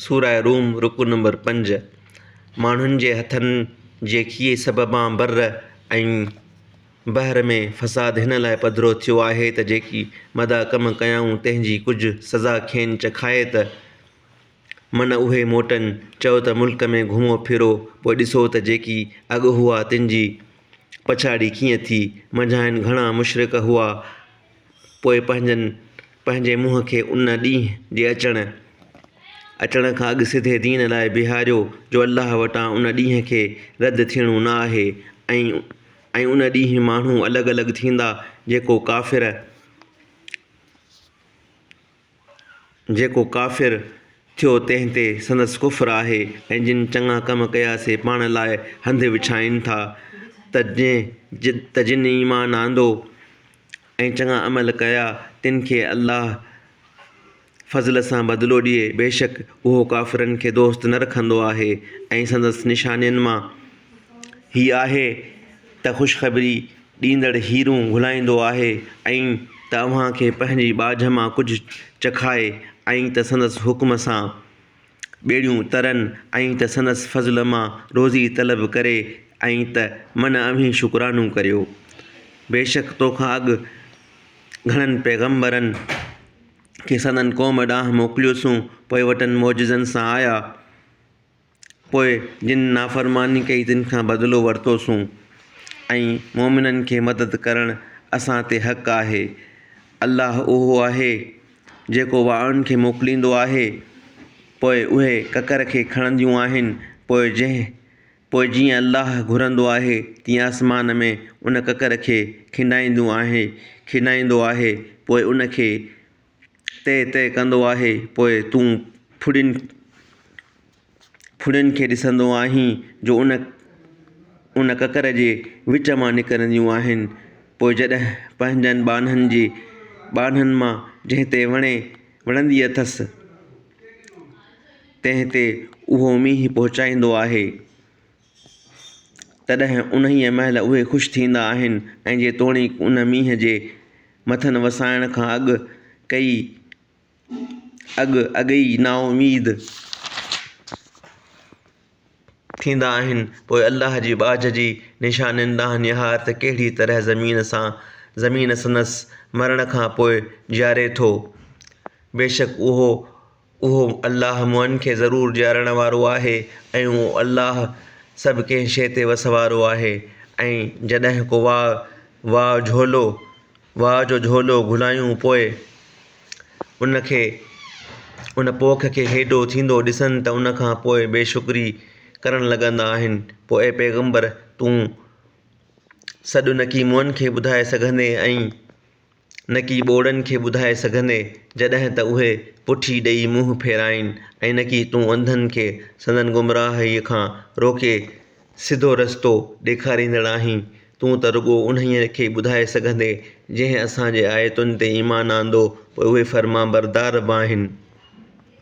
سوره روم رڪوع نمبر 5، ماڻهن جي هٿن جي ڪيئي سببان بر ۽ بحر ۾ فساد هن لاء پڌرو ٿيو آهي ته جيڪي مدا ڪم ڪيائون تنهن جي ڪجهه سزا کين چکائي ته من اهي موٽن. چئو ته ملڪ ۾ گهمو ڦرو پوء ڏسو ته جيڪي اڳ هئا تن جي پڇاڙي ڪيئن ٿي. منجهانئن گهڻا مشرڪ هئا پوء پنهنجن پنهنجي منهن کي ان ڏينهن جي اچڻ اچڻ کان اڳ سڌي دين لاء بيهاريو جو الله وٽان ان ڏينهن کي رد ٿيڻو نه آهي ۽ ۽ ان ڏينهن ماڻهو الڳ الڳ ٿيندا جيڪو ڪافر جيڪو ڪافر ٿيو تنهن تي سندس ڪفر آهي ۽ جن چڱا ڪم ڪيا سي پاڻ لاء هنڌ وڇائين ٿا ته جنهن ته جن ايمان آندو ۽ چڱا عمل ڪيا تن کي الله فضل سان بدلو ڏئي، بيشڪ اهو ڪافرن کي دوست نه رکندو آهي ۽ سندس نشانين مان هي آهي ته خوشخبري ڏيندڙ هيرون گهلائيندو آهي ۽ ته اوهان کي پنهنجي ٻاجهه مان ڪجهه چکائي ۽ ته سندس حڪم سان ٻيڙيون ترن ۽ ته سندس فضل مان روزي طلب ڪري ۽ ته من اوهين شڪرانو ڪريو. بيشڪ توکان اڳ گهڻن پيغمبرن کي سندن قوم ڏانهن موڪليوسون پوء وٽن معجزن سان آيا پوء جن نافرماني ڪئي تن کان بدلو ورتوسون ۽ مؤمنن کي مدد ڪرڻ اسان تي حق آهي. الله اهو آهي جيڪو وائن کي موڪليندو آهي، پوء اهي ڪڪر کي کڻنديون آهن، پوء جنهن پوء جيئن الله گهرندو آهي، تيئن آسمان ۾ ان ڪڪر کي کنڊائيندو آهي کنڊائيندو آهي، پوء ان کي تهه تهه ڪندو آهي، پوء تون ڦڙين ڦڙين کي ڏسندو آهين جو ان ان ڪڪر جي وچ مان نڪرنديون آهن. پوء جڏهن پنهنجن ٻانهن جي ٻانهن مان جنهن تي وڻي وڻندي اٿس، تنهن تي اهو مينهن پهچائيندو آهي، تڏهن انهيء مهل اهي خوش ٿيندا آهن ۽ جيتوڻيڪ ان مينهن جي مٿن وسائڻ کان اڳ ڪئي اڳ اڳي ئي نااميد ٿيندا آهن، پوء الله جي ٻاجهه جي نشانين ڏانهن نهار ته ڪهڙي طرح زمين سان زمين سندس مرڻ کان پوء جياري ٿو. بيشڪ اهو اهو الله مئن کي ضرور جيارڻ وارو آهي ۽ اهو الله سڀ ڪنهن شيء تي وس وارو آهي. ۽ جڏهن ڪو واء واء جهولو واء جو جهولو گهلايون پوء ان کي ان پوک کي هيڊو ٿيندو ڏسن ته ان کان پوء بي شڪري ڪرڻ لڳندا آهن پوء اي پيغمبر! تون سڏ نڪي مئن کي ٻڌائي سگهندين ۽ نڪي ٻوڙن کي ٻڌائي سگهندين جڏهن ته اهي پٺي ڏيئي منهن ڦيرائين ۽ نڪي تون انڌن کي سندن گمراهيء کان روڪي سڌو رستو ڏيکاريندڙ آهين، تون ته رڳو انهيء کي ٻڌائي سگهندين، جنهن اسان جي آيتن تي ايمان آندو، پوء اهي فرمانبردار به آهن.